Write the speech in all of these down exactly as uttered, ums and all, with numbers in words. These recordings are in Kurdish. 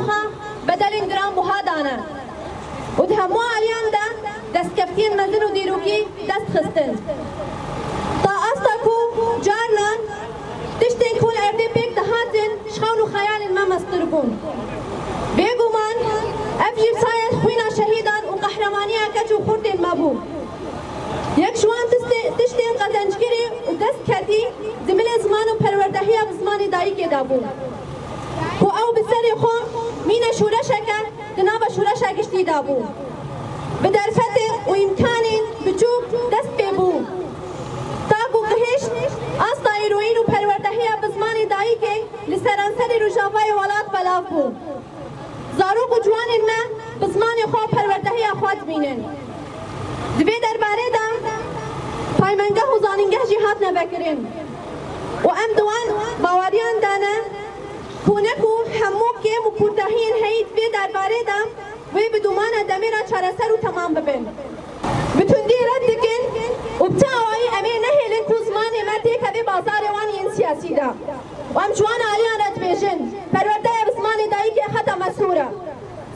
xwe bedelên giran buha dane û di hemû aliyan de destkeftiyên mezin û dîrokî dest xistin. Ta asta ku carinan tiştên ku li erdê pêk dihatin ji xewn û xeyalên me mestir bûn. Bêguman ev jî bi sayê xwîna şehîdan û qehremaniya keç û xurtên me bû. Yek ji wan tistê-, tiştên qezencgirî û destketî di milê ziman û perwerdehiya bi zimanê dayikê de bû, ku ew bi serê xwe mîne şoreşeke di nava şoreşa giştî de bû. Bi derfetên û îmkanên biçûk dest pê bû. Ta ku gihişt asta îroyîn û perwerdehiya bi zimanê dayikê li seranserê Rojavayê welat belav bû. Zarok û ciwanên me bi zimanê xwe û perwerdehiya xwe dibînin. Di vê derbarê de paymengeh û zanîngeh jî hatine vekirin û em di wan baweriyan de ne ku ne ku hemû kêm û kûrtahiyên heyî di vê derbarê de wê bi dûmana demê re çareser û temam bibin. Bi tundî red dikin û bi ti awayî em ê nehêlin ku zimanê me têkeve bazarê wan yên siyasî de. Û em ji wan aliyan re dibêjin, perwerdeya bi zimanê dayikê xeta mesûr e.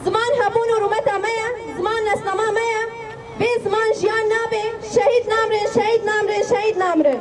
Ziman hebûn û rûmeta me ye, ziman nesnama me ye. Bê ziman jiyan nabe, şehîd namrin, şehîd namrin, şehîd namrin.